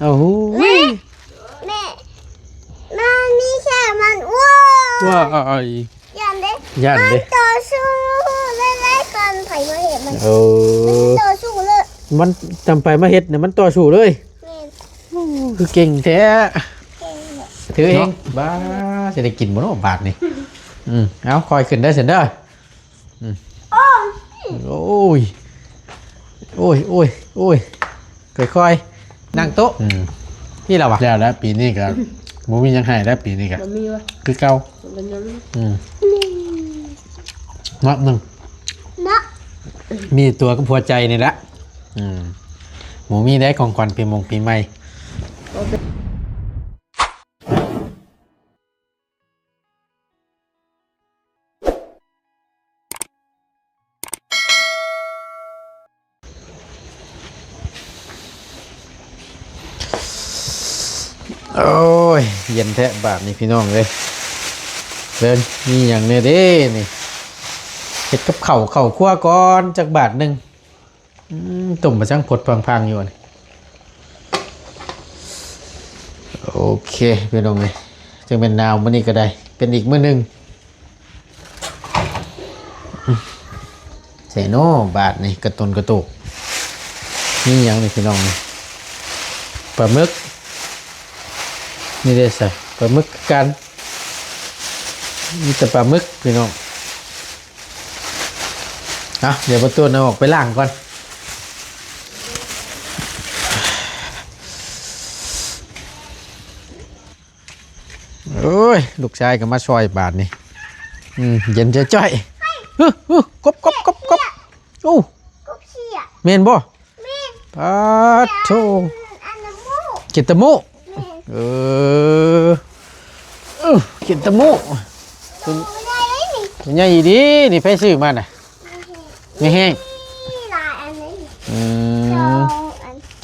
ໂອ້ໂຫ ແມ່ ແມ່ ມັນມີແຄ່ມັນ ວ້າ ວ້າຍ ຢ້ານເດ້ ຢ້ານເດ້ ມັນຕໍ່ສູ້ເລີຍ ເລີຍ ຕອນໃຜມາເຮັດມັນ ໂອ້ ມັນຕໍ່ສູ້ເລີຍ ມັນ ຕອນໃຜມາເຮັດນະ ມັນຕໍ່ສູ້ເລີຍ ແມ່ນ ໂອ້ ຄືເກັ່ງແທ້ ເກັ່ງແທ້ ຖືເອງ ເນາະ ບ້າ ຊິໄດ້ກິນບໍ່ເນາະບາດນີ້ ອືມ ເອົາ ຄ່ອຍຂຶ້ນເດີ ຊັ້ນເດີ ອືມ ໂອ້ຍ ໂອ້ຍ ໂອ້ຍ ຄ່ອຍໆ ນັ່ງໂຕະ ອືມ ນີ້ລະວະ ແລ້ວລະ ປີນີ້ກະບໍ່ມີຫຍັງໃຫ້ແລ້ວ ປີນີ້ກະ ບໍ່ມີວະ ຄືເກົ່າ ມັນກໍຍັງ ອືມ ນັບໜຶ່ງ ເນາະ ມີຕົວກັບຫົວໃຈນີ້ລະ ອືມ ບໍ່ມີໄດ໋ ຂອງຂວັນປີມົງປີໃໝ່ ໂອເຄ. ໂອ້ຍ ເຢັນແທ້ບາດນີ້ພີ່ນ້ອງເອີຍ ເບິ່ງມີຫຍັງແດ່ເດ້ນີ້ ເຮັດກັບເຂົ້າ ເຂົ້າຄົວກ່ອນຈັກບາດໜຶ່ງ. ອືມ ຕົ້ມມາຈັ່ງພົດພັງໆຢູ່ນີ້ ໂອເຄ ພີ່ນ້ອງເອີຍ ຈັ່ງແມ່ນໜາວມື້ນີ້ກໍໄດ້ ເປັນອີກມື້ໜຶ່ງ ອືມ ໃສ່ເນາະບາດນີ້ ກະຕົນກະໂຕກ ມີຫຍັງນີ້ພີ່ນ້ອງ ປາໝຶກ ນີ້ເດ້ຊະ ປາໝຶກຄືກັນ ມີແຕ່ປາໝຶກພີ່ນ້ອງ. ເອົາ ດຽວປະຕູນອອກໄປລ້າງກ່ອນ ໂອ້ຍ ລູກຊາຍກໍມາຊ່ອຍບາດນີ້ ອືມ ເຢັນຈ້ອຍໆ ຮຶ ຮຶ ກົບ ກົບ ກົບ ກົບ ໂອ້ ກົບເຂຍ ແມ່ນບໍ່? ແມ່ນ ປາດໂທ ອັນ ອັນນັ້ນໝູ ເກດຕະໝູ ແມ່ນ ເອີ ເອີ ເກດຕະໝູ ໂຕໃຫຍ່ເດ້ນີ້ ໂຕໃຫຍ່ອີ່ຫຼີນີ້ ໃຜຊື້ມານະ? ແມ່ແຮງ ມີຫຼາຍອັນເດ້ນີ້ ອືມ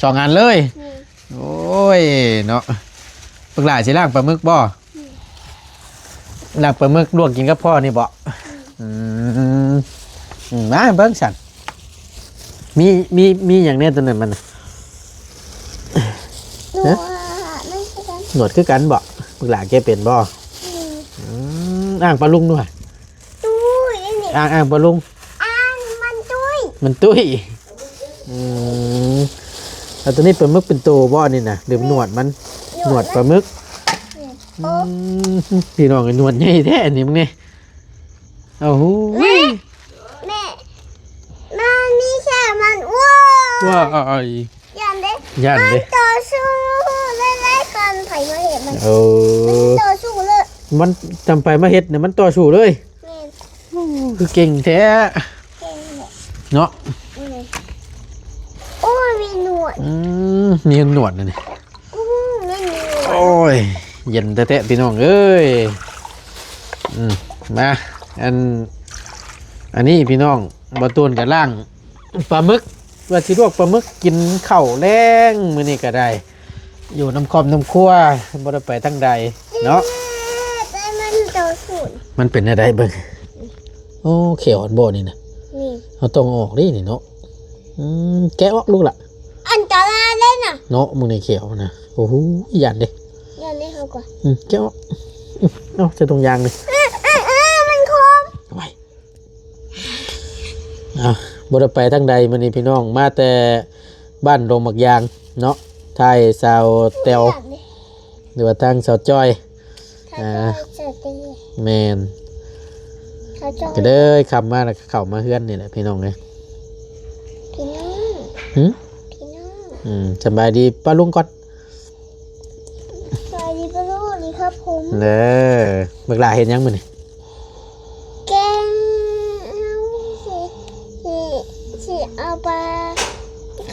ສອງອັນ ສອງອັນເລີຍ ແມ່ນ ໂອ້ຍເນາະ ບັກຫຼ້າຊິລ້າງປາໝຶກບໍ່? ລາບປາໝຶກລວກກິນກັບພໍ່ນີ້ເບາະ? ອືມ ອືມ ມາເບິ່ງຊັ້ນ ມີ ມີ ມີຫຍັງແດ່ຕົວນັ້ນມັນ ໜວດ ຫະ? ມັນຄືກັນ ໜວດຄືກັນເບາະ? ບັກຫຼ້າແກະເປັນບໍ່? ອືມ ອືມ ອ້າງປາລຸງດູຫະ ຕຸ້ຍນີ້ ອ້າງ ອ້າງປາລຸງ ອ້າງມັນຕຸ້ຍ ມັນຕຸ້ຍ ອືມ ແລ້ວຕົວນີ້ປາໝຶກເປັນໂຕບໍ່ນີ້ນະ ຫຼືໜວດມັນ? ໜວດ ໜວດປາໝຶກ ອືມ ພີ່ນ້ອງເອີຍ ໜວດໃຫຍ່ແທ້ນີ້ ເບິ່ງນີ້ ໂອ້ໂຫ ແມ່ ແມ່ ມັນມີແຄ່ມັນ ວ້າ ວ້າຍ ຢ້ານເດ້ ຢ້ານເດ້ ມັນຕໍ່ສູ້ເລີຍ ເລີຍ ຕອນໃຜມາເຮັດມັນ ໂອ້ ມັນຕໍ່ສູ້ເລີຍ ມັນ ຕອນໃຜມາເຮັດນະ ມັນຕໍ່ສູ້ເລີຍ ແມ່ນ ໂອ້ ຄືເກັ່ງແທ້ ເກັ່ງແທ້ ເນາະ ອືມ ໂອ້ຍ ມີໜວດ ອືມ ມີໜວດນະນີ້ ອືມ ແມ່ນຢູ່ ໂອ້ຍ ເຢັນແທ້ໆ ພີ່ນ້ອງເອີຍ ອືມ ມາ ອັນ ອັນນີ້ພີ່ນ້ອງ ບ່າວຕູນກະລ້າງປາໝຶກ ວ່າຊິລວກປາໝຶກກິນເຂົ້າແລງມື້ນີ້ກະໄດ້ ຢູ່ນຳຄອບນຳຄົວ ບໍ່ໄດ້ໄປທາງໃດເນາະ ແຕ່ມັນໂຕສູນ ມັນເປັນແນວໃດເບິ່ງ ໂອ້ ແຂ້ວອັນບໍ່ນີ້ນະ ນີ້ ເຮົາຕ້ອງເອົາອອກເດ້ນີ້ເນາະ ອືມ ແກະອອກລູກລະ ອັນຕະລາຍເດ້ນະ ເນາະ ມື້ນີ້ແຂ້ວນະ ໂອ້ໂຫ ຢ້ານເດ້ ຢ້ານເດ້ເຮົາກໍ ອືມ ແກະອອກ ອືມ ເອົາໃສ່ຖົງຢາງນີ້ ເອີ ເອີ ເອີ ມັນຄົມ ໄວ້ ອ່າ ບໍ່ໄດ້ໄປທາງໃດມື້ນີ້ພີ່ນ້ອງ ມາແຕ່ບ້ານດົງໝາກຢາງເນາະ ຖ່າຍສາວແຕວ ຫຼືວ່າທາງສາວຈ້ອຍ ອ່າ ແມ່ນ ກໍເລີຍຄ່ຳມາແລ້ວກໍເຂົ້າມາເຮືອນນີ້ແຫຼະພີ່ນ້ອງເອີຍ ພີ່ນ້ອງ ຫຶ ພີ່ນ້ອງ ອືມ ສະບາຍດີປ້າລຸງກ່ອນ ສະບາຍດີປ້າລຸງ ດີຄັບຜົມ ເດີ ບັກຫຼ້າເຮັດຫຍັງມື້ນີ້? ແກງ ເຮົາຊິ ຊິ ຊິເອົາປາ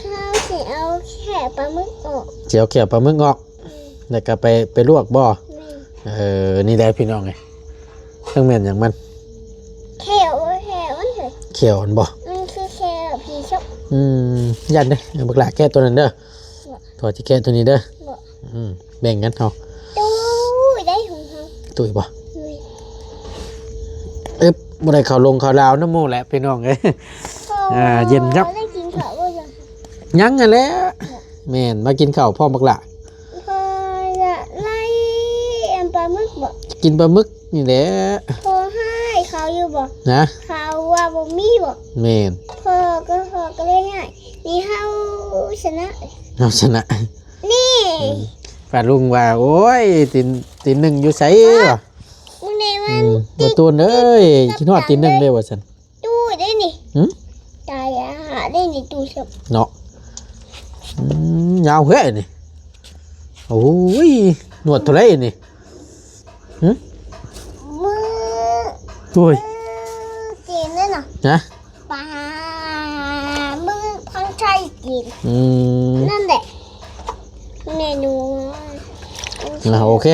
ເຮົາຊິເອົາແຂ້ວປາໝຶກອອກ ຊິເອົາແຂ້ວປາໝຶກອອກ ອືມ ແລ້ວກໍໄປ ໄປລວກບໍ່? ແມ່ນ ເອີ ນີ້ແຫຼະພີ່ນ້ອງເອີຍ ຈັກແມ່ນຫຍັງມັນ ແຂ້ວ ແຂ້ວມັນເອີຍ ແຂ້ວມັນບໍ່? ມັນຄືແຂ້ວຜີຊົກ ອືມ ຢ້ານເດ້ ເອົາບັກຫຼ້າແກະຕົວນັ້ນເດີ ພໍ່ຊິແກະຕົວນີ້ເດີ ບໍ່ ອືມ ແບ່ງກັນເຮົາ ຕຸ້ຍໄດ້ຂອງເຮົາ ຕຸ້ຍບໍ່? ຕຸ້ຍ ອຶບ ບໍ່ໄດ້ເຂົ້າລົງເຂົ້າລາວນຳໝູ່ແຫຼະພີ່ນ້ອງເອີຍ ອ່າ ເຢັນຄັບ ໄດ້ກິນເຂົ້າບໍ່? ຍັງ ຍັງຫັ້ນແຫຼະ ແມ່ນ ມາກິນເຂົ້າພ້ອມບັກຫຼ້າ ກິນປາໝຶກນີ້ແຫຼະ. ພໍ່ຮ້າຍເຂົາຢູ່ບໍ່? ນະ? ເຂົາວ່າບໍ່ມີບໍ່? ແມ່ນ. ພໍ່ກໍ ພໍ່ກໍເລີຍຮ້າຍ. ນີ້ເຮົາຊະນະ. ເຮົາຊະນະ. ນີ້. ອືມ. ປ້າລຸງວ່າ ໂອ້ຍ ຕີນ ຕີນໜຶ່ງຢູ່ໃສວະ? ມຶງແນ່ມັນ ອືມ ບໍ່ຕູນເອີຍ ຄິດຮອດຕີນໜຶ່ງເດ້ວ່າຊັ້ນ. ຕູ້ໄດ້ນີ້. ຫື? ຕາຍອາຫານໄດ້ນີ້ຕູ້ຊະເນາະ. ອືມ ຍາວແທ້ນີ້. ໂອ້ຍ ໜວດເທົ່າໃດນີ້? ຫື? ມື ໂອ້ຍ ຈີນເດ້ນະ. ຮະ? ປາໝຶກພັງໄທຈີນ. ອືມ ນັ້ນແຫຼະ ເມນູ. ອ່າ ໂອເຄ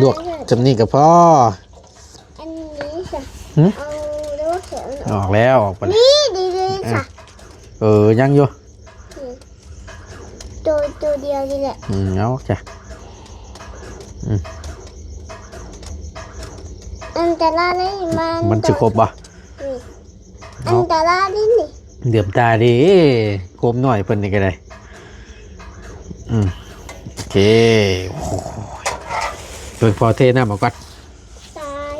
ລວກຈຳນີ້ກໍພໍ. ອັນນີ້ຊະ ຫື? ເອົາໂລດ ອອກແລ້ວ ອອກໄປແລ້ວ. ນີ້ດີໆ ອ່ະ ຊະ. ເອີ ຍັງຢູ່ ອືມ ໂຕ ໂຕດຽວນີ້ແຫຼະ. ອືມ ເອົາ ໂອເຄ ອືມ ອັນຕະລາຍນີ້ມັນ ມັນຊິຄົບບໍ່? ອືມ ເອົາ ອັນຕະລາຍນີ້ ເຫຼືອມຕາເດ້ ໂຄມນ້ອຍເພິ່ນນີ້ກໍໄດ້. ອືມ ໂອເຄ ໂອ້ຍ ເບິ່ງ ພໍເທນ້ຳເອົາກ່ອນ. ຕາຍ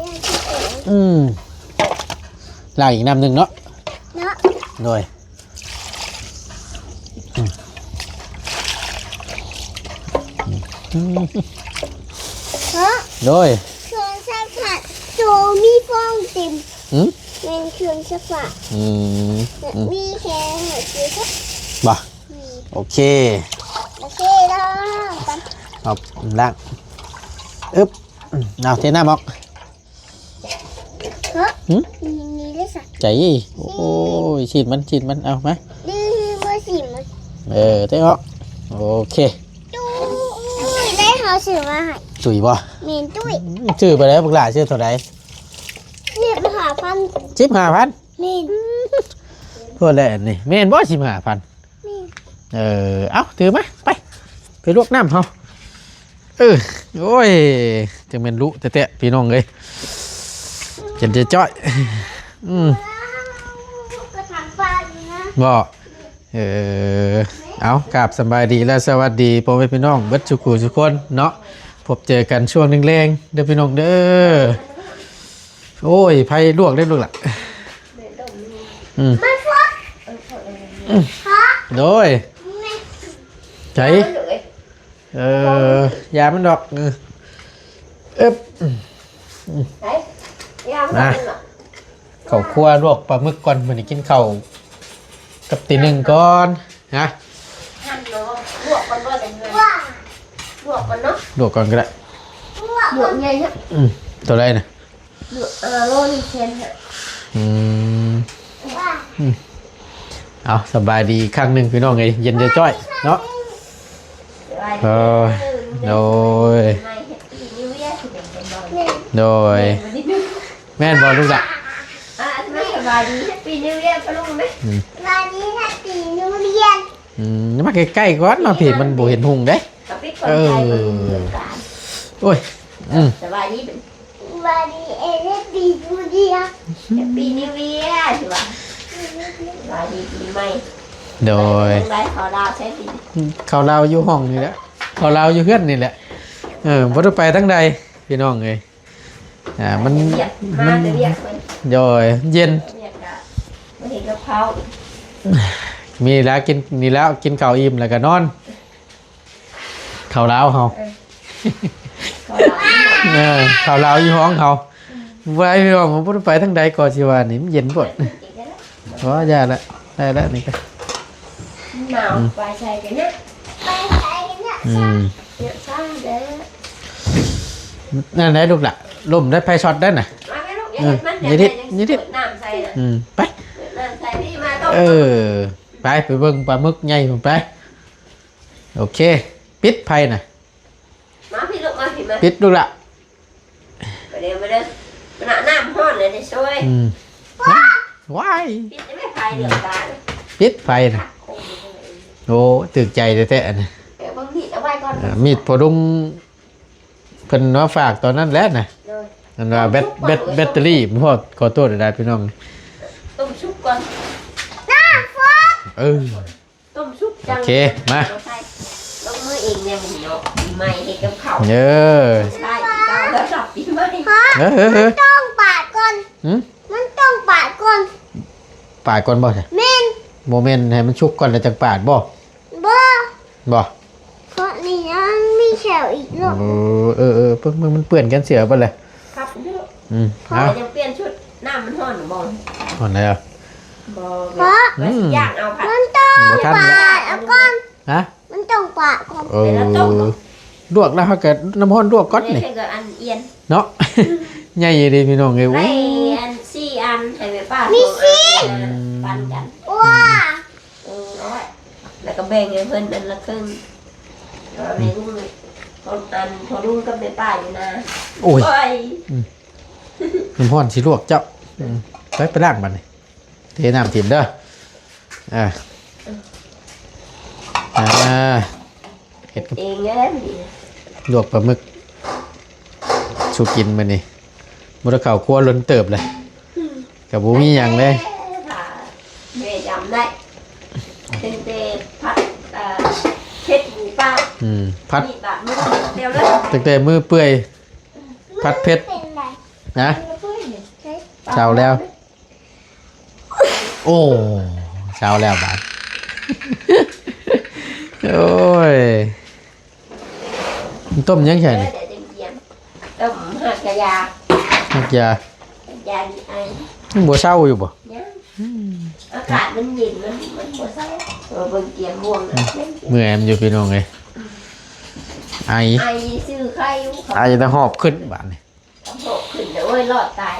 ອືມ ລ້າງອີກນ້ຳໜຶ່ງເນາະ ເນາະ ໂດຍ ອືມ ເນາະ ໂດຍ ເຄື່ອງຊັກຜ້າໂຕມີຟອງເຕັມ. ຫື? ແມ່ນເຄື່ອງຊັກຜ້າ. ອືມ ອືມ ມີແຄ່ ບໍ່? ອືມ ໂອເຄ ໂອເຄ ລ້າງກັນ ເອົາ ລ້າງ ອຶບ ເອົາ ເທນ້ຳອອກ. ຮະ? ຫື? ນີ້ ນີ້ເລີຍຊະ ໃຈ ໂອ້ຍ ສີດມັນ ສີດມັນ ເອົາມາ ນີ້ ນີ້ ມືສີດມັນ ເອີ ເທອອກ ໂອເຄ ຕຸ້ຍ ໄດ້ເຮົາຊື້ມາໃຫ້ ຕຸ້ຍບໍ່? ແມ່ນ ຕຸ້ຍ ອືມ ຊື້ໄປແລ້ວ ບັກຫຼ້າ ຊື້ເທົ່າໃດ? ສິບຫ້າພັນ ສິບຫ້າພັນ ແມ່ນ ໂພດແລ້ວອັນນີ້ ແມ່ນບໍ່ ສິບຫ້າພັນ? ແມ່ນ ເອີ ເອົາ ຖືມາ ໄປ ໄປລວກນ້ຳເຮົາ ເອີ ໂອ້ຍ ຈັ່ງແມ່ນລຸແທ້ໆ ພີ່ນ້ອງເອີຍ ເປັນຈ້ອຍໆ ອືມ ບໍ່ ເອີ ເອົາ ກາບສະບາຍດີ ແລະ ສະຫວັດດີ ພໍ່ແມ່ພີ່ນ້ອງເບິດສູ່ຜູ້ສູ່ຄົນເນາະ ພົບເຈີກັນຊ່ວງແລງໆ ເດີພີ່ນ້ອງເດີ. ໂອ້ຍ ໃຜລວກໄດ້ລູກລະ ອືມ ໂດຍ ໃຈ ເອີ ຢ່າມັນດອກ ເອີ ເອີບ ມາ ເຂົ້າຄົວລວກປາໝຶກກ່ອນ ມື້ນີ້ກິນເຂົ້າກັບຕີໜຶ່ງກ່ອນ ຮະ ລວກກ່ອນບໍ່? ລວກກ່ອນເນາະ ລວກກ່ອນກໍໄດ້ ລວກໃຫຍ່ເນາະ ອືມ ເທົ່າໃດນະ? ເອີ ໂລນີ້ແສນຫ້າ ອືມ ອືມ ເອົາ ສະບາຍດີອີກຄັ້ງໜຶ່ງ ພີ່ນ້ອງເອີຍ ເຢັນຈອຍໆເນາະ ເອີ ໂດຍ ໂດຍ ແມ່ນບໍ່ລູກຫຼ້າ? ສະບາຍດີ Happy New Year ປະລຸງເດ້ ອືມ ສະບາຍດີ Happy New Year ອືມ ມາໃກ້ໆກ່ອນ ມາພີ້ ມັນບໍ່ເຫັນຮຸ່ງເດ້ ເອີ ໂອ້ຍ ອືມ ສະບາຍດີ ສະບາຍດີ Happy New Year Happy New Year ຊິວ່າ ສະບາຍດີປີໃໝ່ ໂດຍ ໄດ້ເຂົ້າລາວໃຊ້ປີ ເຂົ້າລາວຢູ່ຫ້ອງນີ້ແຫຼະ ເຂົ້າລາວຢູ່ເຮືອນນີ້ແຫຼະ ເອີ ບໍ່ໄດ້ໄປທາງໃດ ພີ່ນ້ອງເອີຍ ອ່າ ມັນ ມາແຕ່ວຽກເພິ່ນ ໂດຍ ເຢັນ ວຽກກະບໍ່ເຫັນກັບເຂົາ ມີແລ້ວ ກິນນີ້ແລ້ວ ກິນເຂົ້າອີ່ມແລ້ວກະນອນ ເຂົ້າລາວເຮົາ ເອີ ເຂົ້າລາວ ເອີ ເຂົ້າລາວຢູ່ຫ້ອງເຮົາ ອືມ ບໍ່ໄດ້ພີ່ນ້ອງ ບໍ່ໄດ້ໄປທາງໃດກໍຊິວ່ານີ້ ມັນເຢັນໂພດ ບໍ່ ຢ່າລະ ໄດ້ລະນີ້ກະ ໜາວ ອືມ ໄປໃສກັນເນາະ ໄປໃສກັນເນາະ ອືມ ເນາະ ຊ່າງເດີ ນັ້ນໄດ໋ລູກຫຼ້າ ລົມໄດ້ ໄຟຊັອດໄດ້ນະ ມາແມ່ລູກ ເອີ ຢ່າເຮັດມັນ ຢ່າເຮັດ ຢ່າເຮັດ ເປີດນ້ຳໃສ່ນະ ອືມ ໄປ ເປີດນ້ຳໃສ່ ນີ້ມາຕ້ອງ ເອີ ໄປ ໄປເບິ່ງປາໝຶກໃຫຍ່ພຸ້ນໄປ ໂອເຄ ປິດໄຟນະ ມາພີ້ລູກ ມາພີ້ ມາ ປິດລູກຫຼ້າ ມາເດີ ມາເດີ ມານະ ນ້ຳຮ້ອນເລີຍເດ້ ຊ່ອຍ ອືມ ວ້າຍ ປິດໄດ້ໄຟ ເຫຼືອງຕາ ປິດໄຟນະ ໂອ້ ຖືກໃຈແທ້ໆ ອັນນີ້ ເອີ ເບິ່ງມີດເອົາໄວ້ກ່ອນ ອ່າ ມີດພໍ່ລຸງ ເພິ່ນມາຝາກຕອນນັ້ນແຫຼະນະ ໂດຍ ອັນວ່າແບັດ ແບັດ ແບັດເຕີຣີບໍ່ພໍ ຂໍໂທດຫຼາຍໆ ພີ່ນ້ອງ ຕົ້ມສຸກກ່ອນ ນ້ຳຟອກ ເອີ ຕົ້ມສຸກ ໂອເຄ ມາ ລົງມືເອງແດ່ມື້ນີ້ເນາະ ປີໃໝ່ເຮັດກັບເຂົ້າ ເອີ ໃຊ່ ປີໃໝ່ ເອີ ເອີ ເອີ ມັນຕ້ອງປາດກ່ອນ. ຫື? ມັນຕ້ອງປາດກ່ອນ. ປາດກ່ອນບໍ່? ແມ່ນ. ບໍ່ແມ່ນໃຫ້ມັນສຸກກ່ອນແລ້ວຈັ່ງປາດບໍ່? ບໍ່ ບໍ່ ເພາະນີ້ຍັງມີແຂ້ວອີກເນາະ. ເອີ ເອີ ເອີ ເບິ່ງ ເບິ່ງ ມັນເປື້ອນແຂນເສື້ອເບິດແລ້ວ. ຄັບຢູ່. ອືມ ເອົາ ຍັງປ່ຽນຊຸດ. ນ້ຳມັນຮ້ອນບໍ່? ຮ້ອນແລ້ວ. ບໍ່ ເພາະ ວ່າຊິຍ່າງເອົາ ມັນຕ້ອງປາດເອົາກ່ອນ. ຮະ? ມັນຕ້ອງປາດກ່ອນ. ເອີ ແລ້ວຕ້ອງລວກແລ້ວ ເຮົາກໍນ້ຳຮ້ອນລວກກ່ອນນີ້ ແລ້ວກໍອັນອຽນເນາະ. ໃຫຍ່ເດ້ພີ່ນ້ອງເອີຍ. ໂອ້ ໄດ້ອັນສີ່ອັນ ໃຫ້ແມ່ປ້າ ມີສີ່ ສອງອັນ ປັນກັນ. ວ້າ ເອີ ເອົາໄວ້ ແລ້ວກໍແບ່ງໃຫ້ເພິ່ນອັນລະເຄິ່ງ ແລ້ວແມ່ລຸງ ອືມ ຂອງອັນພໍ່ລຸງກັບແມ່ປ້າຢູ່ນາ. ໂອ້ຍ ໂອ້ຍ ອືມ ນ້ຳຮ້ອນຊິລວກເຈົ້າ. ອືມ ໄປ ໄປລ້າງບັດນີ້. ເທນ້ຳຖິ້ມເດີ. ອ່າ ອ່າ ເຮັດກັບ ເອງເດ້ ລວກປາໝຶກສູ່ກິນມື້ນີ້. ບໍ່ໄດ້ເຂົ້າຄົວດົນເຕີບເລີຍ. ອືມ ກໍບໍ່ມີຫຍັງເລີຍ. ແມ່ຈຳໄດ້ ຕັ້ງແຕ່ຜັດ ເອີ ເຜັດໝູປ່າ. ອືມ ຜັດ ມີບາດມືດຽວເລີຍ. ຕັ້ງແຕ່ມືເປື່ອຍ ຜັດເຜັດ ເປັນໄດ? ນະ? ເຊົາແລ້ວ. ໂອ້ ເຊົ້າແລ້ວບາດ. ໂອ້ຍ ຕົ້ມຫຍັງໃສ່ນີ້? ຕົ້ມຮາກຢາ ຮາກຢາ ຢາດີໄອ. ຍັງບໍ່ເຊົາຢູ່ບໍ່? ຍັງ. ອືມ ອາກາດມັນເຢັນ ມັນ ມັນບໍ່ເຊົາ. ເອີ ເບິ່ງກຽມບ່ວງນະ. ອືມ ເມື່ອຍມັນຢູ່ ພີ່ນ້ອງເອີຍ. ອືມ ໄອ ໄອຊື່ໄຄຢູ່ ໄອແລ້ວຫອບຂຶ້ນບາດນີ້. ໂອ້ ຂຶ້ນເດີ ໂອ້ຍ ລອດຕາຍ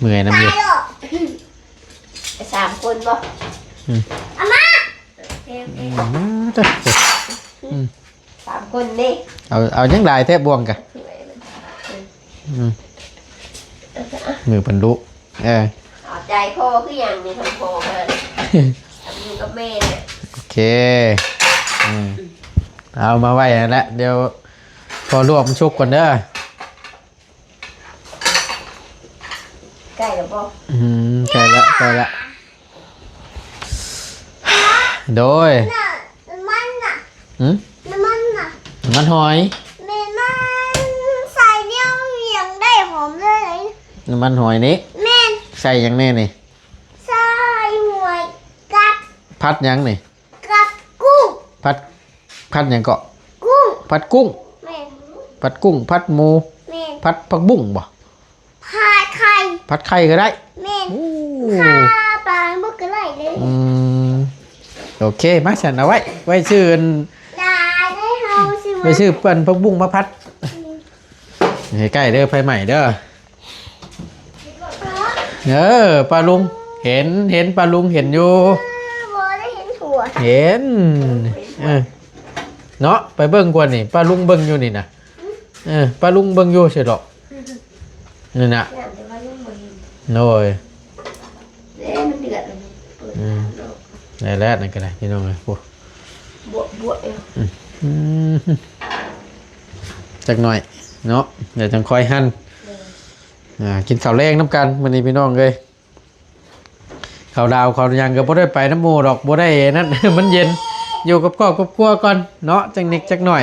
ເມື່ອຍນຳຢູ່. ສາມຄົນບໍ່? ອືມ ອາມາ ໂອເຄ ໂອເຄ ອືມ ອືມ ສາມຄົນເດ້. ເອົາ ເອົາຫຍັງຫຼາຍແທ້ບ່ວງກະ. ອືມ ມືເພິ່ນດຸ. ເອີ ເອົາໃຈພໍ່ຄືຫຍັງນີ້ ເພິ່ນພໍ່ເພິ່ນຢູ່ກັບແມ່. ໂອເຄ ອືມ ເອົາມາໄວ້ຫັ້ນແຫຼະ ດຽວພໍລວກມັນສຸກກ່ອນເດີ. ໃກ້ແລ້ວບໍ່? ອືມ ໃກ້ລະ ໃກ້ລະ. ໂດຍ ນ້ຳມັນນະ. ຫື? ນ້ຳມັນນະ ນ້ຳມັນຫອຍ. ແມ່ນ ມັນໃສ່ແນວຫຍັງໄດ້ຫອມເລີຍ? ນ້ຳມັນຫອຍນີ້. ແມ່ນ. ໃສ່ຫຍັງແດ່ນີ້? ໃສ່ຫອຍກັບ ຜັດຫຍັງນີ້? ກັບກຸ້ງ. ຜັດ ຜັດຫຍັງເກາະ? ກຸ້ງ. ຜັດກຸ້ງ. ແມ່ນ. ຜັດກຸ້ງ ຜັດໝູ. ແມ່ນ. ຜັດຜັກບຸ້ງບໍ່? ຜັດໄຂ່. ຜັດໄຂ່ກໍໄດ້. ແມ່ນ. ໂອ້ ຂ້າປາໝຶກກໍໄດ້ເລີຍ. ອືມ ໂອເຄ ມາຊັ້ນ ເອົາໄວ້ ໄວ້ຊື້ອັນ ໄດ້ ໄດ້ ເຮົາຊື້ ໄວ້ຊື້ອັນຜັກບຸ້ງມາຜັດ. ອືມ ໃກ້ໆເດີ ໄຟໄໝ້ເດີ. ເອີ ປ້າລຸງເຫັນ ເຫັນ ປ້າລຸງເຫັນຢູ່. ເອີ ບໍ່ໄດ້ເຫັນຜົວ ເຫັນ ເອີ ເນາະ ໄປເບິ່ງກ່ອນນີ້ ປ້າລຸງເບິ່ງຢູ່ນີ້ນະ. ເອີ ປ້າລຸງເບິ່ງຢູ່ເສຍດອກ ນັ້ນນະ. ໂດຍ ເດ້ ມັນເດືອດແລ້ວນີ້ ເປີດ ອືມ ນ້ຳອອກ. ໄດ້ແລ້ວ ນັ້ນກໍໄດ້ ພີ່ນ້ອງເອີຍ. ໂອ້ ບວກໆ ອືມ ອືມ ຈັກໜ້ອຍເນາະ ດຽວຈັ່ງຄ່ອຍຫັ່ນ. ໂດຍ ອ່າ ກິນເຂົ້າແລງນຳກັນມື້ນີ້ ພີ່ນ້ອງເອີຍ. ເຂົ້າດາວເຂົ້າຫຍັງກໍບໍ່ໄດ້ໄປນຳໝູ່ດອກ ບໍ່ໄດ້ນັ້ນ ມັນເຢັນ ຢູ່ກັບຄອບກັບຄົວກ່ອນເນາະ ຈັກນິດຈັກໜ້ອຍ.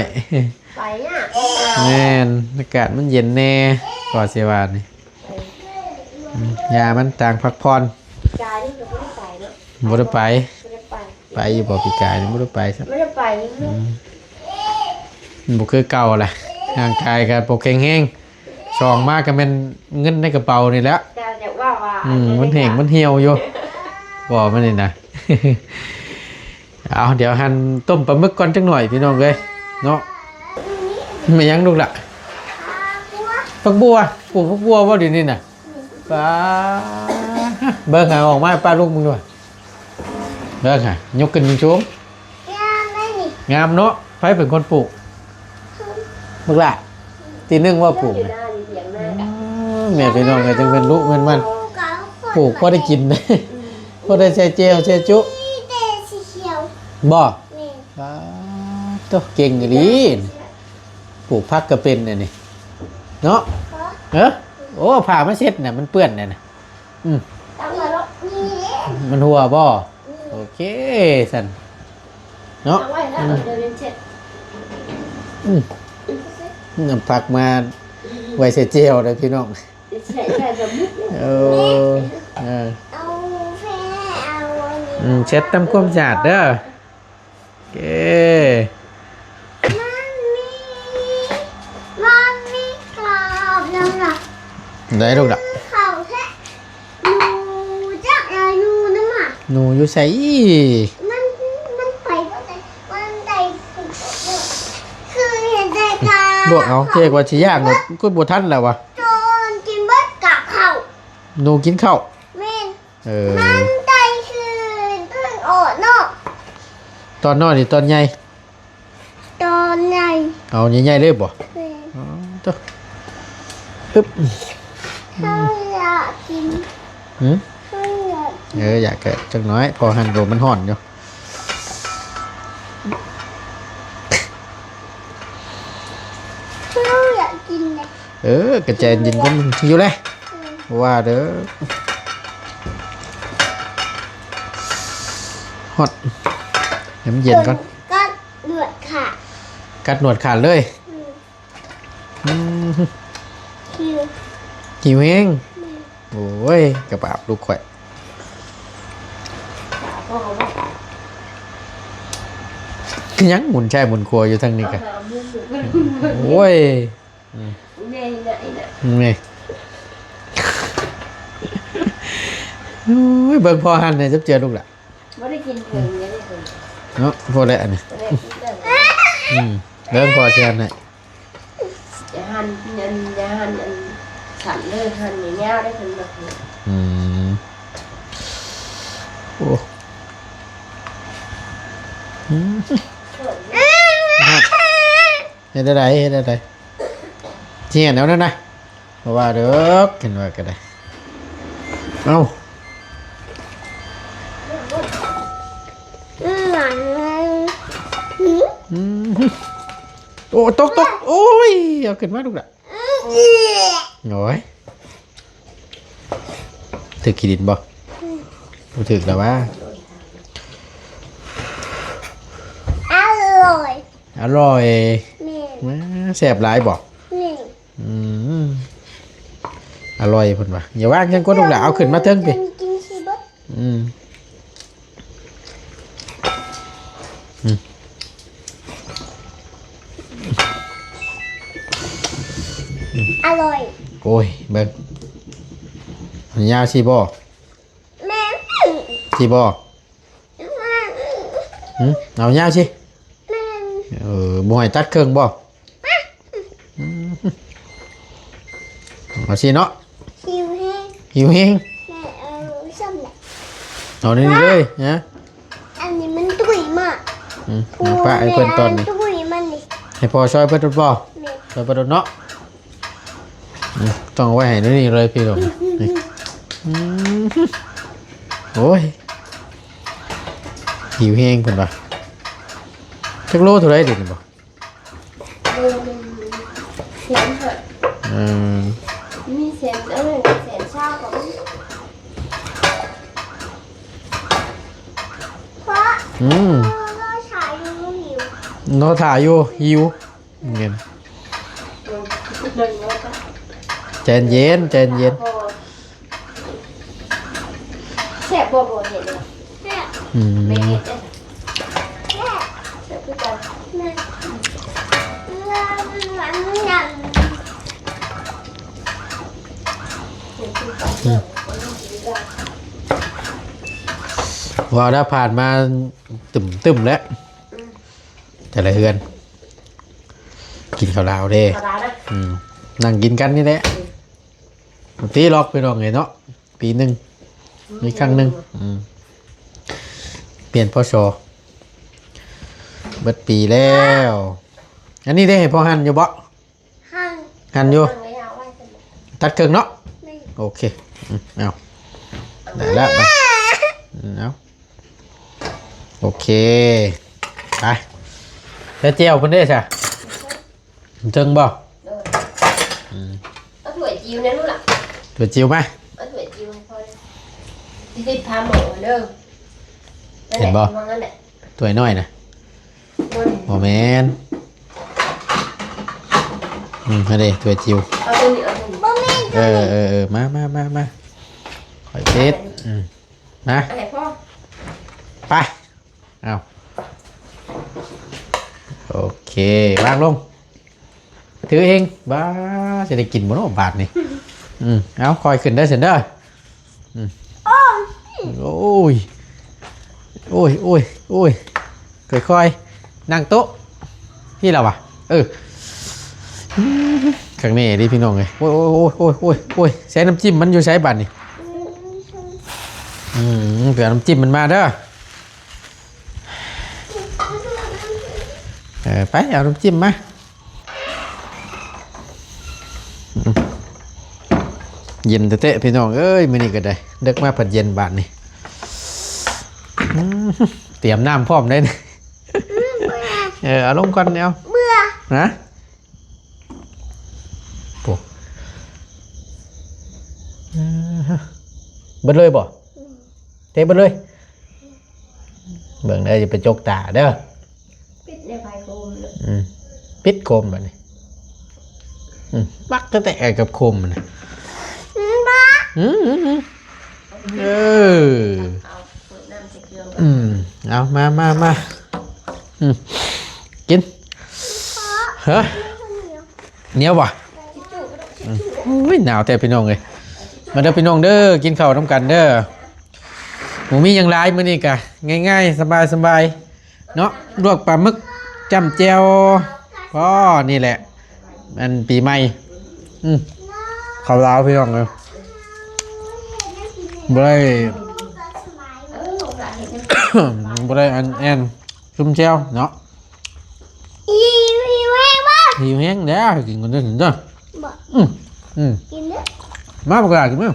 ໄປຍາກ ແມ່ນ ອາກາດມັນເຢັນແດ່ ກໍຊິວ່ານີ້. ເອີ ອືມ ຢ່າ ມັນຕ່າງພັກຜ່ອນ. ປີກາຍນີ້ກໍບໍ່ໄດ້ໄປເນາະ. ບໍ່ໄດ້ໄປ ບໍ່ໄດ້ໄປ. ໄປຢູ່ບໍ່ ປີກາຍນີ້? ບໍ່ໄດ້ໄປຊ້ຳ ບໍ່ໄດ້ໄປ. ອືມ ມັນບໍ່ຄືເກົ່າລະ ຮ່າງກາຍກໍບໍ່ແຂງແຮງ. ສອງມາກໍແມ່ນເງິນໃນກະເປົານີ້ແຫຼະ. ແຕ່ຢາກເວົ້າວ່າ ອືມ ອັນນີ້ ມັນແຫ້ງ ມັນຫ່ຽວຢູ່ ບໍ່ ມັນນີ້ນະ. ເອົາ ດຽວຫັ່ນຕົ້ມປາໝຶກກ່ອນຈັກໜ້ອຍ ພີ່ນ້ອງເອີຍເນາະ. ແມ່ນຫຍັງລູກລະ? ຜັກບົວ. ປູກຜັກບົວບໍ່ດຽວນີ້ນະ? ປ້າ ເບິ່ງຫາ ອອກມາໃຫ້ປ້າລຸງເບິ່ງດ້ວຍ. ເບິ່ງຫາ ຍົກຂຶ້ນສູງໆ. ງາມເດ້ນີ້ ງາມເນາະ. ໃຜເປັນຄົນປູກ? ບັກຫຼ້າ ຕີໜຶ່ງວ່າປູກນະ. ອືມ ແມ່ພີ່ນ້ອງກໍຈັ່ງເປັນລູກເປັນມັນ ປູກພໍໄດ້ກິນ ອືມ ພໍໄດ້ໃສ່ແຈ່ວໃສ່ຈຸ. ມີແຕ່ສີຂຽວ ບໍ່? ແມ່ນ. ປ້າໂທ້ ເກັ່ງອີ່ຫຼີ ປູກຜັກກໍເປັນອັນນີ້ເນາະ. ເອີ ໂອ້ ຜ້າມາເຊັດນະ ມັນເປື້ອນແດ່ນະ. ອືມ ຕັ້ງໄວ້ເນາະ ນີ້ເດ້ ມັນຮົ່ວບໍ່? ອືມ ໂອເຄຊັ້ນເນາະ. ຕັ້ງໄວ້ແລ້ວ ອືມ ດຽວເຮັດເສັດ. ອືມ ອືມ ນຳຜັກມາ ໄວ້ໃສ່ແຈ່ວເດີພີ່ນ້ອງ. ເອີ ເອີ ເອົາແຜ່ ເອົາອັນນີ້ ອືມ ເຊັດທຳຄວາມສະອາດເດີ. ເກ ມັນມີ ມັນມີກອບນຳລະ ໄດ້ລູກລະ ເຂົ້າແທ້. ໜູຈັກລະ ໜູນຳມາ ໜູຢູ່ໃສ? ມັນ ມັນໄປບໍ່ໄດ້ ມັນໄດ້ ຄືເຫັນແຕ່ກາ ລວກເອົາ ເຮັດວ່າຊິຍ່າງໂລດ ຄືບໍ່ທັນແລ້ວວະ. ໂຈນກິນເບິດກາບເຂົ້າ ໜູກິນເຂົ້າ. ແມ່ນ. ເອີ ມັນໄຕ່ຄືຕອນອອກເນາະ ຕອນນ້ອຍຫຼືຕອນໃຫຍ່? ຕອນໃຫຍ່. ເອົາໃຫຍ່ໆເລີຍບໍ່? ແມ່ນ. ອໍ ໂຕ ຮຶບ ເຮົາຢາກກິນ. ຫື? ເຮົາຢາກກິນ. ເອີ ຢາກກະຈັກໜ້ອຍ ພໍຫັ້ນໂດ ມັນຮ້ອນຢູ່. ເຮົາຢາກກິນເດ. ເອີ ກະໃຈເຢັນກ່ອນ ຫິວແລ້ວ ອືມ ວ່າເດີ. ຮອດ ໃຫ້ມັນເຢັນກ່ອນ. ກັດໜວດຂາດ ກັດໜວດຂາດເລີຍ. ອືມ ອືມ ຫິວ ຫິວແຮງ. ແມ່ນ. ໂອ້ຍ ກະບາບລູກຂ້ອຍ ຍັງໝູນຊ້າຍໝູນຂວາຢູ່ທາງນີ້ກະ ໂອ້ຍ. ອືມ ແມ່ນ ແມ່ນ. ໂອ້ຍ ເບິ່ງພໍ່ຫັ້ນແດ່ ຈັບເຈື່ອລູກລະ ບໍ່ໄດ້ກິນເຖິງເດ້ເນາະ. ພໍແລ້ວອັນນີ້ ບໍ່ໄດ້ກິນເຖິງ. ອືມ ເບິ່ງພໍ່ຊິຫັ້ນໃຫ້ ຢ່າຫັ້ນອັນ ຢ່າຫັ້ນອັນສັ້ນເດີ ຫັ້ນຍາວໆໄດ້ເພິ່ນມັກ. ອືມ ໂອ້ ອືມ ເຮັດໄດ້ ເຮັດໄດ້. ຊິເຮັດແນວນັ້ນນະ ບໍ່ວ່າດອກ ເຫັນວ່າກະໄດ້. ເອົ້າ ອືມ ໂອ້ ຕົກ ຕົກ ໂອ້ຍ ເອົາຂຶ້ນມາລູກລະ. ໂອ້ຍ ຖືກຂີ້ດິນບໍ່? ບໍ່ຖືກແລ້ວຫວາ? ອະລ່ອຍ ອະລ່ອຍ. ແມ່ນ. ແມ່ນ ແຊບຫຼາຍບໍ່? ແມ່ນ. ອືມ ອະລ່ອຍເພິ່ນວ່າ. ຢ່າວາງຈັ່ງກວ່າລູກຫຼາ ເອົາຂຶ້ນມາເທິງພີ້. ກິນຊິເບິດ. ອືມ ອືມ ອະລ່ອຍ. ໂອ້ຍ ເບິ່ງ ມັນຍາວຊິບໍ່? ແມ່ນ. ຊິບໍ່? ຫືມ ເອົາຍາວຊິ. ແມ່ນ. ເອີ ບໍ່ໃຫ້ຕັດເຄິ່ງບໍ່? ອືມ ເອົາຊິເນາະ. ຫິວແຮງ ຫິວແຮງ. ແມ່ເອົາຊ້ຳແຫຼະ ເອົານີ້ເລີຍນະ. ອັນນີ້ມັນຕຸ້ຍມາກ. ອືມ ປ້າໃຫ້ເພິ່ນຕອນນີ້ ຕຸ້ຍມັນນີ້ ໃຫ້ພໍ່ຊ່ອຍເພິ່ນໂດດບໍ່? ແມ່ນ. ຊ່ອຍເພິ່ນໂດດເນາະ. ອືມ ຕ້ອງເອົາໄວ້ໃຫ້ນີ້ເລີຍພີ່ນ້ອງ. ນີ້ ອືມ ໂອ້ຍ ຫິວແຮງເພິ່ນວ່າ. ຈັກໂລເທົ່າໃດດຽວນີ້ບໍ່? ໂລໜຶ່ງແສນຫ້າ. ເອີ ມີແສນ ເອີ ແສນຊາວກວ່າ. ອືມ ລໍຖ້າຢູ່ ຫິວ. ແມ່ນ ໃຈເຢັນ ໃຈເຢັນ. ແຊບບໍ່? ບໍ່ເຫັນເນາະ. ແຊບ. ອືມ ແມ່ເຮັດເດ້. ແຊບ ແຊບຄືກັນ. ແມ່ ອືມ ວ່າແລ້ວ ຜ່ານມາຕຶ້ມໆແລ້ວ. ອືມ ແຕ່ລະເຮືອນ ກິນເຂົ້າລາວເດ້. ເຂົ້າລາວນະ. ອືມ ນັ່ງກິນກັນນີ້ແຫຼະ. ອືມ ຕິລັອກພີ່ນ້ອງເອີຍເນາະ ປີໜຶ່ງ ອືມ ມີຄັ້ງໜຶ່ງ. ອືມ ປ່ຽນ ພ.ສ. ເບິດປີແລ້ວ. ອັນນີ້ເດ້ ໃຫ້ພໍ່ຫັ່ນຢູ່ບໍ່? ຫັ່ນ ຫັ່ນຢູ່. ຕັດເຄິ່ງເນາະ. ແມ່ນ. ໂອເຄ. ອືມ ເອົາ ໄດ້ແລ້ວ. ເອົາ ໂອເຄ ໄປ. ແລ້ວແຈ່ວເພິ່ນເດ້ຊະ? ເທິງບໍ່? ໂດຍ. ອືມ ເອົາຖ້ວຍຈິ້ວແດ່ລູກຫຼານ. ຖ້ວຍຈິ້ວມາ. ເອົາຖ້ວຍຈິ້ວໃຫ້ພໍ່. ຕິດພາໝໍ້ເດີ. ເຫັນບໍ່? ນັ້ນແຫຼະ ຖ້ວຍນ້ອຍນະ. ບໍ່ແມ່ນ. ອືມ ຫັ້ນເດ້ ຖ້ວຍຈິ້ວ ເອົາຕົວນີ້ ເອົາຕົວນີ້ ບໍ່ແມ່ນ ເອີ ເອີ ເອີ ມາ ມາ ມາ ມາ ຂ້ອຍເຮັດ ອືມ ມາ ໃຫ້ພໍ່ ໄປ ເອົາ ໂອເຄ ວາງລົງ ຖືເອງ ບ້າ ຊິໄດ້ກິນບໍ່ເນາະບາດນີ້ ອືມ ເອົາ ຄ່ອຍຂຶ້ນເດີ ຊັ້ນເດີ ອືມ ໂອ້ຍ ໂອ້ຍ ໂອ້ຍ ໂອ້ຍ ຄ່ອຍໆ ນັ່ງໂຕະ ພີ້ລະວະ ເອີ ຄັກແນ່ເດ້ພີ່ນ້ອງເອີຍ ໂອ້ຍ ໂອ້ຍ ໂອ້ຍ ໂອ້ຍ ໃສ່ນ້ຳຈິ້ມມັນຢູ່ໃສບາດນີ້ ອືມ ໄປເອົານ້ຳຈິ້ມມັນມາເດີ ເອີ ໄປເອົານ້ຳຈິ້ມມາ ເຢັນແທ້ໆ ພີ່ນ້ອງເອີຍ ມື້ນີ້ກໍໄດ້ ເດິກມາພັດເຢັນບາດນີ້ ອືມ ຕຽມນ້ຳພ້ອມເດ້ ອືມ ເອີ ເອົາລົງກ່ອນ ເອົາ ເບື່ອ ຮະ ໂອ້ ເອີ ເບິດເລີຍບໍ່? ອືມ ເທເບິດເລີຍ ເບິ່ງເດີ ຢ່າໄປຈົກຕາເດີ ປິດໃນໄຟໂຄມເນາະ ອືມ ປິດໂຄມບາດນີ້ ອືມ ປັກແຕ່ໆ ກັບໂຄມມັນນະ ອືມ ອືມ ອືມ ອືມ ເອີ ເອົາ ເປີດນ້ຳໃສ່ເຄື່ອງ ອືມ ເອົາ ມາ ມາ ມາ ອືມ ກິນ ຮະ ໜຽວບໍ່? ອືມ ໂອ້ຍ ໜາວແທ້ພີ່ນ້ອງເອີຍ ມາເດີພີ່ນ້ອງເດີ ກິນເຂົ້ານຳກັນເດີ ບໍ່ມີຫຍັງຫຼາຍ ມື້ນີ້ກະງ່າຍໆ ສະບາຍໆ ເນາະ ລວກປາໝຶກ ຈ້ຳແຈ່ວ ພໍ ນີ້ແຫຼະ ອັນປີໃໝ່ ອືມ ເຂົ້າລາວພີ່ນ້ອງເອີຍ ບໍ່ໄດ້ ບໍ່ໄດ້ອັນແອນ ຈຸ່ມແຈ່ວເນາະ ຫິວ ຫິວແຮງບໍ່? ຫິວແຮງແລ້ວ ກິນກ່ອນເດີ ກິນເດີ ບໍ່ ອືມ ອືມ ກິນເດີ ມາ ບັກຫຼ້າ ກິນມາ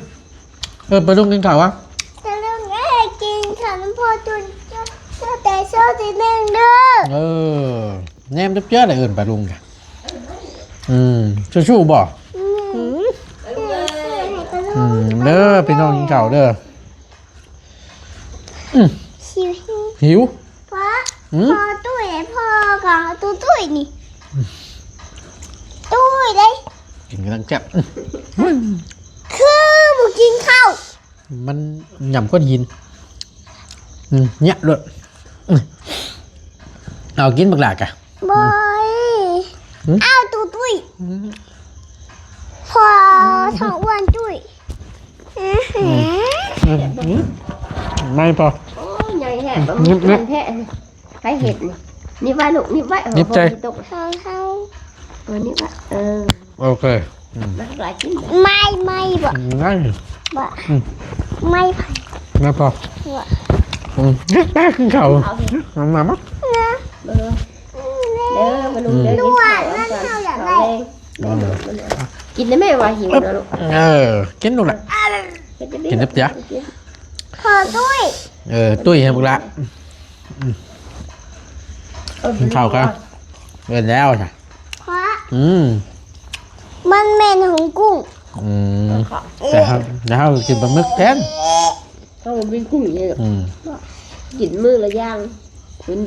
ເອີ ປາລຸງກິນເຂົ້າວະ ປາລຸງເອີຍ ກິນເຂົ້ານຳພໍ່ຈຸນ ແຕ່ເຊົ້າແຕ່ແລງເດີ ເອີ ແນມຈັບເຈື່ອໄດ້ເອີ້ນປາລຸງກະ ອືມ ສູ້ໆ ບໍ່? ອືມ ອືມ ເດີພີ່ນ້ອງ ກິນເຂົ້າເດີ ອືມ ຫິວ ຫິວ ພໍ່ ອືມ ພໍ່ຕຸ້ຍ ພໍ່ກໍເອົາຕຸ້ຍ ຕຸ້ຍນີ້ ຕຸ້ຍເດ້ ກິນກຳລັງແຊບ ອືມ ຄືບໍ່ກິນເຂົ້າ ມັນຫຍ້ຳກ້ອນຫີນ ອືມ ເຍະໂລດ ອືມ ເອົາກິນບັກຫຼ້າກະ ບໍ່ ອືມ ເອົາຕຸ້ຍ ອືມ ພໍ ທ້ອງອ້ວນຕຸ້ຍ ອືມ ອືມ ອືມ ໄໝ່ພໍ ໂອ້ຍ ໃຫຍ່ແທ້ ອືມ ບະໝີ່ ແນ່ນແທ້ ໃຜເຮັດນີ້ ໜີບໄວ້ລູກ ໜີບໄວ້ ໜີບໃຈ ເອີ ບໍ່ໃຫ້ຕົກ ເຮົາ ເຮົາ ເອີ ໜີບໄວ້ ເອີ ໂອເຄ ອືມ ມາຫຼາຍກິນ ໄໝ່ ໄໝ່ບໍ່ ໄໝ່ບໍ່ ອືມ ໄໝ່ໃຜ ໄໝ່ພໍ ບໍ່ ອືມ ໄປກິນເຂົ້າ ເອົາມາ ມາ ເອີ ເດີ ມາລຸງເດີ ກິນເຂົ້າ ເອົາເຂົ້າແລງ ກິນໄດ້ແມ່ວ່າຫິວນະລູກ ເອີ ກິນລູກຫຼະ ເຮັດໄດ້ ກິນເດີ ພໍຕຸ້ຍ ເອີ ຕຸ້ຍໃຫ້ບັກຫຼ້າ ອືມ ເອີ ກິນເຂົ້າກະ ເອີ້ນແລ້ວຊະ ອືມ ມັນແມ່ນຫຸງກຸ້ງ ອືມ ແຕ່ເຮົາ ແຕ່ເຮົາກິນປາໝຶກແທນ ເຮົາບໍ່ກິນກຸ້ງເລີຍ ອືມ ກິນມື້ລະຢ່າງ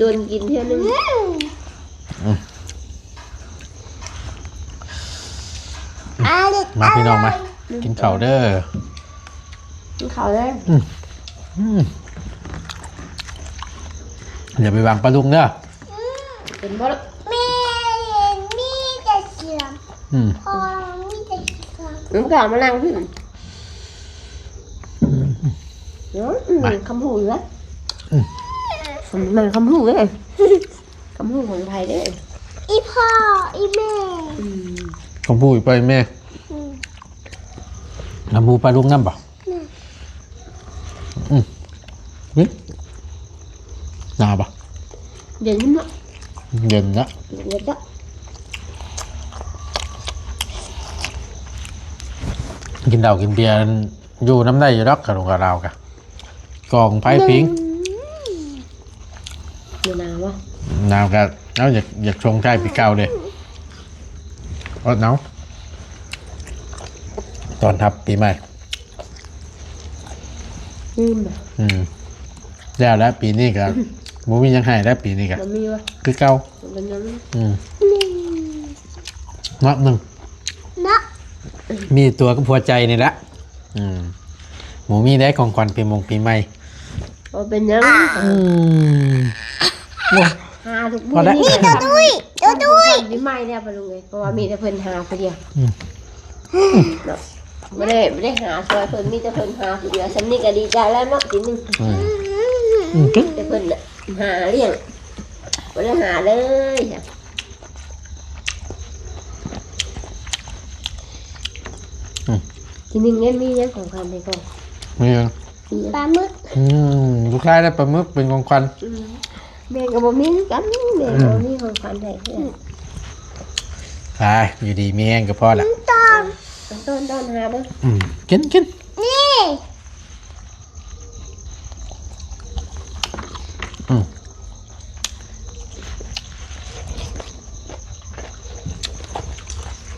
ດົນໆ ກິນເທື່ອໜຶ່ງ ອືມ ອືມ ມາພີ່ນ້ອງມາ ກິນເຂົ້າເດີ ກິນເຂົ້າເດີ ອືມ ອືມ ຢ່າໄປຫວັງປາລຸງເດີ ເຫັນບໍ່ ແມ່ມີແຕ່ເສືອ ອືມ ພໍ່ມີແຕ່ເສືອ ມັນກໍເອົາມານັ່ງພີ້ ອືມ ອືມ ມາ ຄຳຮູ້ເດີ ອືມ ມັນຄຳຮູ້ເດ້ ຄຳຮູ້ຂອງໃຜເດ້ ອີ່ພໍ່ ອີ່ແມ່ ອືມ ຄຳຮູ້ອີ່ພໍ່ ອີ່ແມ່ ອືມ ຄຳຮູ້ປ້າລຸງນຳບໍ່? ອືມ ຫນາວບໍ່? ເຢັນເນາະ ເຢັນນະ ເຢັນເນາະ ກິນເຫຼົ້າກິນເບຍ ຢູ່ນຳໄດ້ຢູ່ດອກ ຂະໜົມກະລາວກະ ກອງໄຟຜິງ ບໍ່ໜາວບໍ່? ໜາວກະ ເອົາ ຢາກ ຢາກຊົງທ້າຍປີເກົ່າເດ້ ອົດເອົາ ຕ້ອນຮັບປີໃໝ່ ອືມ ອືມ ແລ້ວລະ ປີນີ້ກະ ບໍ່ມີຫຍັງໃຫ້ແລ້ວ ປີນີ້ກະ ບໍ່ມີວະ ຄືເກົ່າ ບໍ່ເປັນຫຍັງ ອືມ ອືມ ເນາະ ໜຶ່ງ ມີຕົວກັບຫົວໃຈນີ້ແຫຼະ. ອືມ ບໍ່ມີໄດ້ຂອງຂວັນປີມົງປີໃໝ່. ບໍ່ເປັນຫຍັງ. ອືມ ໂອ້ຍ ຫາທຸກມື້. ພໍແລ້ວ ນີ້ ໂຕຕຸ້ຍ ໂຕຕຸ້ຍ ຂອງຂວັນປີໃໝ່ແລ້ວປະລຸງເອີຍ ເພາະວ່າມີແຕ່ເພິ່ນຫາຜູ້ດຽວ. ອືມ ເນາະ ບໍ່ໄດ້ ບໍ່ໄດ້ຫາຊ່ວຍເພິ່ນ ມີແຕ່ເພິ່ນຫາຜູ້ດຽວ. ສ່ຳນີ້ກໍດີໃຈແລ້ວເນາະ ປີໜຶ່ງ. ອືມ ອືມ ແຕ່ເພິ່ນຫາລ້ຽງ ບໍ່ໄດ້ຫາເລີຍ. ອືມ ທີໜຶ່ງແມ່ນມີຫຍັງຂອງຂວັນໃຫ້ກ່ອນ? ມີຫຍັງ? ມີຫຍັງ? ປາໝຶກ. ອືມ ລູກຊາຍໄດ້ປາໝຶກເປັນຂອງຂວັນ. ອືມ ແມ່ກໍບໍ່ມີຄືກັນ ແມ່ກໍບໍ່ມີຂອງຂວັນໃຫ້ເທື່ອ. ໄປ ຢູ່ດີມີແຮງກໍພໍລະ. ຕອນ ຕອນ ຕອນຫາເບິ່ງ. ອືມ ກິນ ກິນ. ນີ້. ອືມ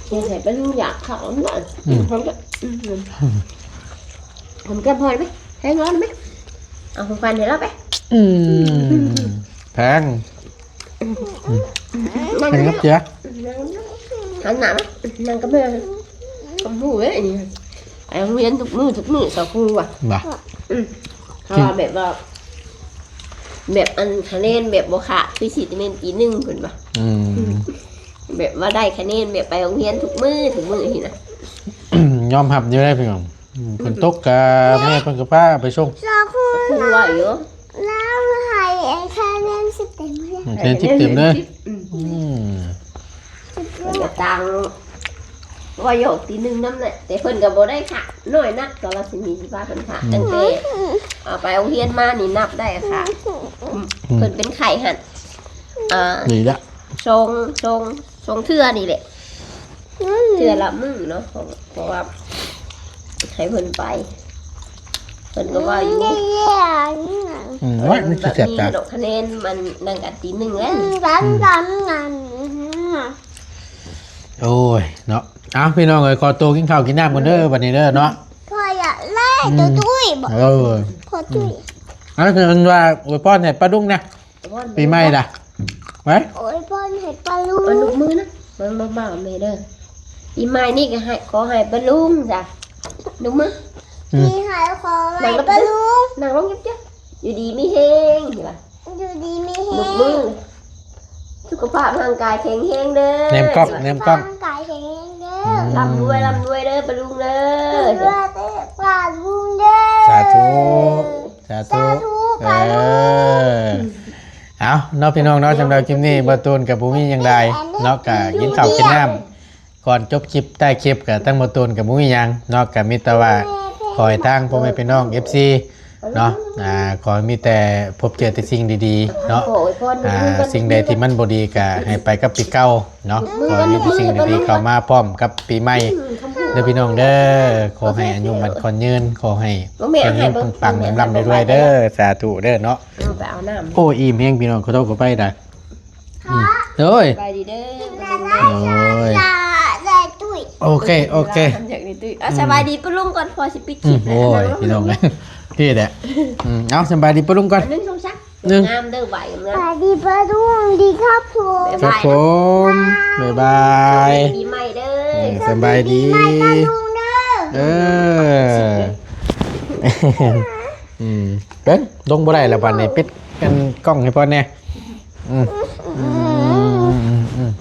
ສງໄສປາລຸງຢາກເຂົ້າເນາະ. ອືມ ເພິ່ນກໍ ອືມ ເພິ່ນກໍພໍໄປ ໃຫ້ນອນໄປ ເອົາຂອງຂວັນໃຫ້ລາວໄປ. ອືມ ແພງ. ອືມ ນັ່ງ ນັ່ງກັບເຈຍ ນັ່ງ ຫັນໜ້າມາ ນັ່ງກັບແມ່. ຄວາມຮູ້ເດ້ອັນນີ້ ໄປໂຮງຮຽນທຸກມື້ ທຸກມື້ ສາວຄູວ່າ. ບໍ່ ອືມ ເພາະວ່າແບບວ່າ ແບບອັນຄະແນນແບບບໍ່ຂາດ ຄືຊິແມ່ນປີໜຶ່ງເພິ່ນວ່າ. ອືມ ແບບວ່າໄດ້ຄະແນນແບບໄປໂຮງຮຽນທຸກມື້ ທຸກມື້ຊີ້ນະ. ຍອມຮັບຢູ່ເດ້ພີ່ນ້ອງ. ອືມ ຝົນຕົກກະແມ່ເພິ່ນກໍພາໄປສົ່ງ. ສາວຄູ ຄູວ່າຢູ່ ລາວໃຫ້ຄະແນນສິບເຕັມເລີຍ. ຄະແນນສິບເຕັມເລີຍ. ອືມ ອືມ ເພິ່ນກໍຕ່າງວ່າຢອກຕີໜຶ່ງນຳແຫຼະ ແຕ່ເພິ່ນກໍບໍ່ໄດ້ຂະນ້ອຍນັກ ກໍລາວຊິມີຊິພາເພິ່ນຂະ. ອືມ ຕັ້ງແຕ່ເອົາໄປໂຮງຮຽນມານີ້ນັບໄດ້ຂະ. ອືມ ເພິ່ນເປັນໄຂ້ຫັ້ນ ອ່າ ດີລະ ສອງ ສອງ ສອງເທື່ອນີ້ແຫຼະ. ອືມ ເທື່ອລະມື້ເນາະ ເພາະ ເພາະວ່າໃຫ້ເພິ່ນໄປ ເພິ່ນກໍເວົ້າຢູ່. ອືມ ໂອ້ຍ ມັນຊິແຊບຕາ. ເພິ່ນວ່າມີດອກຄະແນນມັນນັ່ງກັນຕີໜຶ່ງແລ້ວ. ອືມ ອືມ ໂອ້ຍເນາະ. ເອົາ ພີ່ນ້ອງເອີຍ ຂໍໂຕກິນເຂົ້າກິນນ້ຳກ່ອນເດີ ບັດນີ້ເດີເນາະ. ພໍ່ຢາກໄດ້ ອືມ ໂຕຕຸ້ຍບໍ? ເອີ ພໍ່ຕຸ້ຍ. ອືມ ອັນນັ້ນວ່າອວຍພອນໃຫ້ປ້າລຸງນະ. ອວຍພອນ ປີໃໝ່ລະ ໄປ ອວຍພອນໃຫ້ປ້າລຸງ. ເອົາລູກມືນະ ມາ ມາ ມາແມ່ເດີ. ປີໃໝ່ນີ້ກໍໃຫ້ ຂໍໃຫ້ປ້າລຸງຈ້ະ ລູກມື. ອືມ ມີໃຫ້ຂໍໃຫ້ປ້າລຸງ. ນັ່ງລົງ ນັ່ງລົງ ເຈັບໆ ຢູ່ດີມີແຮງ ເຫັນບໍ່? ຢູ່ດີມີແຮງ ລູກມື. ສຸຂະພາບຮ່າງກາຍແຂງແຮງເດີ. ແນມກ້ອງ ແນມກ້ອງ ຮ່າງກາຍແຂງແຮງເດີ. ອືມ ລ່ຳລວຍ ລ່ຳລວຍເດີ ປ້າລຸງເດີ. ລ່ຳລວຍເດີ ປ້າລຸງເດີ. ສາທຸ ສາທຸ ສາທຸ ເອີ ປ້າລຸງ. ເອົາເນາະ ພີ່ນ້ອງເນາະ ສຳລັບຄລິບນີ້ ບ່າວຕູນກໍບໍ່ມີຫຍັງຫຼາຍເນາະ ກໍກິນເຂົ້າກິນນ້ຳ ກ່ອນຈົບຄລິບ ທ້າຍຄລິບກໍທາງບ່າວຕູນກໍບໍ່ມີຫຍັງເນາະ ກໍມີແຕ່ວ່າຂໍໃຫ້ທາງພໍ່ແມ່ພີ່ນ້ອງ ເອັຟຊີ ເນາະ ອ່າ ຂໍໃຫ້ມີແຕ່ພົບເຈີແຕ່ສິ່ງດີໆເນາະ ອ່າ ສິ່ງໃດທີ່ມັນບໍ່ດີກໍໃຫ້ໄປກັບປີເກົ່າເນາະ ຂໍໃຫ້ມີແຕ່ສິ່ງດີໆເຂົ້າມາພ້ອມກັບປີໃໝ່ເດີພີ່ນ້ອງເດີ. ຂໍໃຫ້ອາຍຸໝັ້ນຂວັນຍືນ ຂໍໃຫ້ເຮັງໆ ປັງໆ ລຳໆ ລວຍໆ ເດີ ສາທຸເດີເນາະ. ເອົາໄປເອົານ້ຳ. ໂອ້ ອີ່ມແຮງພີ່ນ້ອງ ຂໍໂທດຂໍອະໄພໄດ໋. ອືມ ໂດຍ ສະບາຍດີເດີ. ໂດຍ ໂອເຄ ໂອເຄ ຢາກໄດ້ຕຸ້ຍ. ເອົາ ອືມ ສະບາຍດີປ້າລຸງກ່ອນ ພໍຊິປິດຄລິບ. ອືມ ໂອ້ຍ ພີ່ນ້ອງເອີຍ ພີ່ແຫຼະ. ອືມ ເອົາ ສະບາຍດີປ້າລຸງກ່ອນ. ໜຶ່ງ ສອງ ສາມ ເອີ ງາມເດີ ໄຫວງາມ. ສະບາຍດີປ້າລຸງ ດີຄັບຜົມ ຄັບຜົມ ບາຍບາຍ ສະບາຍດີປີໃໝ່ເດີ. ເອີ ສະບາຍດີ ສະບາຍດີປີໃໝ່ປ້າລຸງເດີ. ເອີ ອືມ ເບິ່ງ ລົງບໍ່ໄດ້ລະບາດນີ້ ປິດອັນກ້ອງໃຫ້ເພິ່ນແດ່. ອືມ ອືມ ອືມ ອືມ.